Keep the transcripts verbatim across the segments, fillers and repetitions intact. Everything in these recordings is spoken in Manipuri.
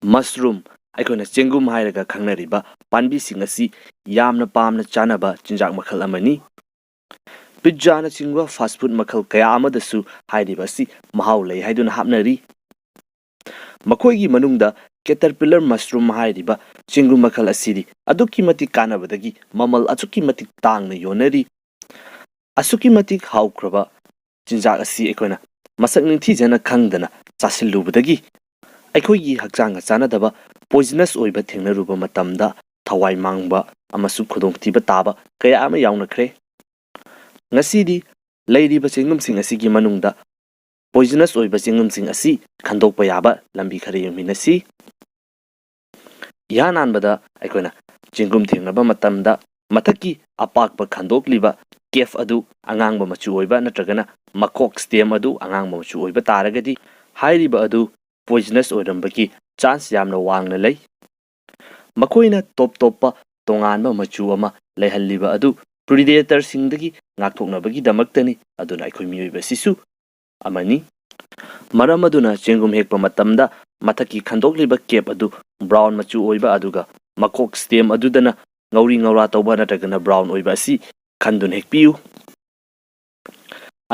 ꯃꯁꯔꯨꯝ, ꯑꯩꯈꯣꯏꯅ ꯆꯦꯡꯒꯨꯝ ꯍꯥꯏꯔꯒ ꯈꯪꯅꯔꯤꯕ ꯄꯥꯝꯕꯤꯁꯤꯡ ꯑꯁꯤ ꯌꯥꯝꯅ ꯄꯥꯝꯅ ꯆꯥꯅꯕ ꯆꯤꯟꯖꯥꯛ ꯃꯈꯜ ꯑꯃꯅꯤ꯫ ꯄꯤꯠꯖꯥꯅꯆꯤꯡꯕ ꯐꯥꯁ ꯐꯨꯗ ꯃꯈꯜ ꯀꯌꯥ ꯑꯃꯗꯁꯨ ꯍꯥꯏꯔꯤꯕ ꯑꯁꯤ ꯃꯍꯥꯎ ꯂꯩ ꯍꯥꯏꯗꯨꯅ ꯍꯥꯞꯅꯔꯤ꯫ ꯃꯈꯣꯏꯒꯤ ꯃꯅꯨꯡꯗ ꯀꯦꯇꯔꯄꯤꯂꯔ ꯃꯁꯔꯨꯝ ꯍꯥꯏꯔꯤꯕ ꯆꯦꯡꯒꯨꯝ ꯃꯈꯜ ꯑꯁꯤꯗꯤ ꯑꯗꯨꯛꯀꯤ ꯃꯇꯤꯛ ꯀꯥꯟꯅꯕꯗꯒꯤ ꯃꯃꯜ ꯑꯁꯨꯛꯀꯤ ꯃꯇꯤꯛ ꯇꯥꯡꯅ ꯌꯣꯟꯅꯔꯤ꯫ ꯑꯁꯨꯛꯀꯤ ꯃꯇꯤꯛ ꯍꯥꯎꯈ꯭ꯔꯕ ꯆꯤꯟꯖꯥꯛ ꯑꯁꯤ ꯑꯩꯈꯣꯏꯅ ꯃꯁꯛ ꯅꯤꯡꯊꯤꯖꯅ ꯈꯪꯗꯅ ꯆꯥꯁꯤꯜꯂꯨꯕꯗꯒꯤ ꯑꯩꯈꯣꯏꯒꯤ ꯍꯛꯆꯥꯡꯒ ꯆꯥꯟꯅꯗꯕ ꯄꯣꯏꯖꯅꯁ ꯑꯣꯏꯕ ꯊꯦꯡꯅꯔꯨꯕ ꯃꯇꯝꯗ ꯊꯋꯥꯏ ꯃꯥꯡꯕ ꯑꯃꯁꯨꯡ ꯈꯨꯗꯣꯡꯊꯤꯕ ꯇꯥꯕ ꯀꯌꯥ ꯑꯃ ꯌꯥꯎꯅꯈ꯭ꯔꯦ꯫ ꯉꯁꯤꯗꯤ ꯂꯩꯔꯤꯕ ꯆꯦꯡꯒꯨꯝꯁꯤꯡ ꯑꯁꯤꯒꯤ ꯃꯅꯨꯡꯗ ꯄꯣꯏꯖꯅꯁ ꯑꯣꯏꯕ ꯆꯦꯡꯒꯨꯝꯁꯤꯡ ꯑꯁꯤ ꯈꯟꯗꯣꯛꯄ ꯌꯥꯕ ꯂꯝꯕꯤ ꯈꯔ ꯌꯦꯡꯃꯤꯟꯅꯁꯤ꯫ ꯏꯍꯥꯟ ꯍꯥꯟꯕꯗ ꯑꯩꯈꯣꯏꯅ ꯆꯦꯡꯒꯨꯝ ꯊꯦꯡꯅꯕ ꯃꯇꯝꯗ ꯃꯊꯛꯀꯤ ꯑꯄꯥꯛꯄ ꯈꯟꯗꯣꯛꯂꯤꯕ ꯀꯦꯞ ꯑꯗꯨ ꯑꯉꯥꯡꯕ ꯃꯆꯨ ꯑꯣꯏꯕ ꯅꯠꯇ꯭ꯔꯒꯅ ꯃꯀꯣꯛ ꯁ꯭ꯇꯦꯝ ꯑꯗꯨ ꯑꯉꯥꯡꯕ ꯃꯆꯨ ꯑꯣꯏꯕ ꯇꯥꯔꯒꯗꯤ ꯍꯥꯏꯔꯤꯕ ꯑꯗꯨ ꯄꯣꯏꯖꯅꯁ ꯑꯣꯏꯔꯝꯕꯒꯤ ꯆꯥꯟꯁ ꯌꯥꯝꯅ ꯋꯥꯡꯅ ꯂꯩ꯫ ꯃꯈꯣꯏꯅ ꯇꯣꯞ ꯇꯣꯞꯄ ꯇꯣꯉꯥꯟꯕ ꯃꯆꯨ ꯑꯃ ꯂꯩꯍꯜꯂꯤꯕ ꯑꯗꯨ ꯄ꯭ꯔꯤꯗꯦꯇꯔꯁꯤꯡꯗꯒꯤ ꯉꯥꯛꯊꯣꯛꯅꯕꯒꯤꯗꯃꯛꯇꯅꯤ꯫ ꯑꯗꯨꯅ ꯑꯩꯈꯣꯏ ꯃꯤꯑꯣꯏꯕ ꯑꯁꯤꯁꯨ ꯑꯃꯅꯤ꯫ ꯃꯔꯝ ꯑꯗꯨꯅ ꯆꯦꯡꯒꯨꯝ ꯍꯦꯛꯄ ꯃꯇꯝꯗ ꯃꯊꯛꯀꯤ ꯈꯟꯗꯣꯛꯂꯤꯕ ꯀꯦꯞ ꯑꯗꯨ ꯕ꯭ꯔꯥꯎꯟ ꯃꯆꯨ ꯑꯣꯏꯕ ꯑꯗꯨꯒ ꯃꯀꯣꯛ ꯁ꯭ꯇꯦꯝ ꯑꯗꯨꯗꯅ ꯉꯧꯔꯤ ꯉꯧꯔꯥ ꯇꯧꯕ ꯅꯠꯇ꯭ꯔꯒꯅ ꯕ꯭ꯔꯥꯎꯟ ꯑꯣꯏꯕ ꯑꯁꯤ ꯈꯟꯗꯨꯅ ꯍꯦꯛꯄꯤꯌꯨ꯫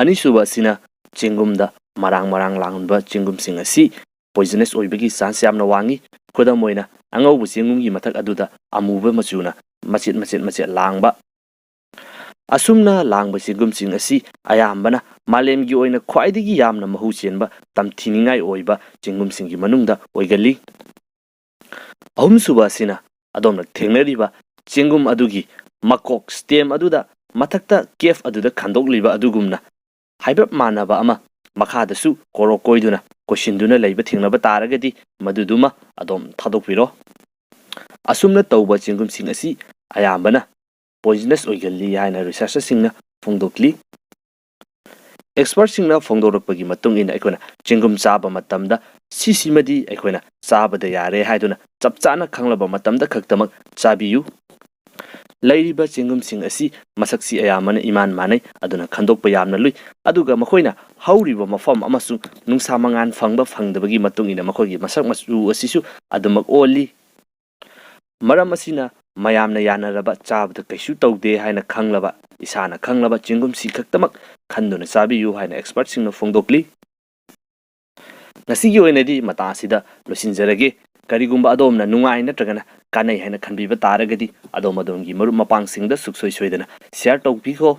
ꯑꯅꯤꯁꯨꯕ ꯑꯁꯤꯅ ꯆꯦꯡꯒꯨꯝꯗ ꯃꯔꯥꯡ ꯃꯔꯥꯡ ꯂꯥꯡꯕ ꯆꯦꯡꯒꯨꯝꯁꯤꯡ ꯑꯁꯤ ꯄꯣꯏꯖꯅꯁ ꯑꯣꯏꯕꯒꯤ ꯆꯥꯟꯁ ꯌꯥꯝꯅ ꯋꯥꯡꯏ꯫ ꯈꯨꯗꯝ ꯑꯣꯏꯅ, ꯑꯉꯧꯕ ꯆꯦꯡꯒꯨꯝꯒꯤ ꯃꯊꯛ ꯑꯗꯨꯗ ꯑꯃꯨꯕ ꯃꯆꯨꯅ ꯃꯆꯦꯠ ꯃꯆꯦꯠ ꯃꯆꯦꯠ ꯂꯥꯡꯕ꯫ ꯑꯁꯨꯝꯅ ꯂꯥꯡꯕ ꯆꯦꯡꯒꯨꯝꯁꯤꯡ ꯑꯁꯤ ꯑꯌꯥꯝꯕꯅ ꯃꯥꯂꯦꯝꯒꯤ ꯑꯣꯏꯅ ꯈ꯭ꯋꯥꯏꯗꯒꯤ ꯌꯥꯝꯅ ꯃꯍꯨ ꯆꯦꯟꯕ ꯇꯝꯊꯤꯅꯤꯡꯉꯥꯏ ꯑꯣꯏꯕ ꯆꯦꯡꯒꯨꯝꯁꯤꯡꯒꯤ ꯃꯅꯨꯡꯗ ꯑꯣꯏꯒꯜꯂꯤ꯫ ꯑꯍꯨꯝꯁꯨꯕ ꯑꯁꯤꯅ ꯑꯗꯣꯝꯅ ꯊꯦꯡꯅꯔꯤꯕ ꯆꯦꯡꯒꯨꯝ ꯑꯗꯨꯒꯤ ꯃꯀꯣꯛ ꯁ꯭ꯇꯦꯝ ꯑꯗꯨꯗ ꯃꯊꯛꯇ ꯀꯦꯞ ꯑꯗꯨꯗ ꯈꯟꯗꯣꯛꯂꯤꯕ ꯑꯗꯨꯒꯨꯝꯅ ꯍꯥꯏꯕꯞ ꯃꯥꯟꯅꯕ ꯑꯃ ꯃꯈꯥꯗꯁꯨ ꯀꯣꯔꯣꯛ ꯀꯣꯏꯗꯨꯅ ꯀꯣꯏꯁꯤꯟꯗꯨꯅ ꯂꯩꯕ ꯊꯦꯡꯅꯕ ꯇꯥꯔꯒꯗꯤ ꯃꯗꯨꯗꯨꯃ ꯑꯗꯣꯝ ꯊꯥꯗꯣꯛꯄꯤꯔꯣ꯫ ꯑꯁꯨꯝꯅ ꯇꯧꯕ ꯆꯦꯡꯒꯨꯝꯁꯤꯡ ꯑꯁꯤ ꯑꯌꯥꯝꯕꯅ ꯄꯣꯏꯖꯅꯁ ꯑꯣꯏꯒꯜꯂꯤ ꯍꯥꯏꯅ ꯔꯤꯁꯔꯆꯔꯁꯤꯡꯅ ꯐꯣꯡꯗꯣꯛꯂꯤ꯫ ꯑꯦꯛꯁꯄꯔꯠꯁꯤꯡꯅ ꯐꯣꯡꯗꯣꯔꯛꯄꯒꯤ ꯃꯇꯨꯡ ꯏꯟꯅ ꯑꯩꯈꯣꯏꯅ ꯆꯦꯡꯒꯨꯝ ꯆꯥꯕ ꯃꯇꯝꯗ ꯁꯤꯁꯤꯃꯗꯤ ꯑꯩꯈꯣꯏꯅ ꯆꯥꯕꯗ ꯌꯥꯔꯦ ꯍꯥꯏꯗꯨꯅ ꯆꯞ ꯆꯥꯅ ꯈꯪꯂꯕ ꯃꯇꯝꯗ ꯈꯛꯇꯃꯛ ꯆꯥꯕꯤꯌꯨ꯫ ꯂꯩꯔꯤꯕ ꯆꯦꯡꯒꯨꯝꯁꯤꯡ ꯑꯁꯤ ꯃꯁꯛꯁꯤ ꯑꯌꯥꯝꯕꯅ ꯏꯃꯥꯟ ꯃꯥꯟꯅꯩ, ꯑꯗꯨꯅ ꯈꯟꯗꯣꯛꯄ ꯌꯥꯝꯅ ꯂꯨꯏ꯫ ꯑꯗꯨꯒ ꯃꯈꯣꯏꯅ ꯍꯧꯔꯤꯕ ꯃꯐꯝ ꯑꯃꯁꯨꯡ ꯅꯨꯡꯁꯥ ꯃꯉꯥꯜ ꯐꯪꯕ ꯐꯪꯗꯕꯒꯤ ꯃꯇꯨꯡ ꯏꯟꯅ ꯃꯈꯣꯏꯒꯤ ꯃꯁꯛ ꯃꯆꯨ ꯑꯁꯤꯁꯨ ꯑꯗꯨꯃꯛ ꯑꯣꯜꯂꯤ꯫ ꯃꯔꯝ ꯑꯁꯤꯅ ꯃꯌꯥꯝꯅ ꯌꯥꯅꯔꯕ, ꯆꯥꯕꯗ ꯀꯩꯁꯨ ꯇꯧꯗꯦ ꯍꯥꯏꯅ ꯈꯪꯂꯕ, ꯏꯁꯥꯅ ꯈꯪꯂꯕ ꯆꯦꯡꯒꯨꯝꯁꯤ ꯈꯛꯇꯃꯛ ꯈꯟꯗꯨꯅ ꯆꯥꯕꯤꯌꯨ ꯍꯥꯏꯅ ꯑꯦꯛꯁꯄꯔꯠꯁꯤꯡꯅ ꯐꯣꯡꯗꯣꯛꯂꯤ꯫ ꯉꯁꯤꯒꯤ ꯑꯣꯏꯅꯗꯤ ꯃꯇꯥꯡ ꯑꯁꯤꯗ ꯂꯣꯏꯁꯤꯟꯖꯔꯒꯦ꯫ ꯀꯔꯤꯒꯨꯝꯕ ꯑꯗꯣꯝꯅ ꯅꯨꯡꯉꯥꯏ ꯅꯠꯇ꯭ꯔꯒꯅ ꯀꯥꯟꯅꯩ ꯍꯥꯏꯅ ꯈꯟꯕꯤꯕ ꯇꯥꯔꯒꯗꯤ, ꯑꯗꯣꯝ ꯑꯗꯣꯝꯒꯤ ꯃꯔꯨꯞ ꯃꯄꯥꯡꯁꯤꯡꯗ ꯁꯨꯡꯁꯣꯏ ꯁꯣꯏꯗꯅ ꯁꯤꯌꯔ ꯇꯧꯕꯤꯈꯣ꯫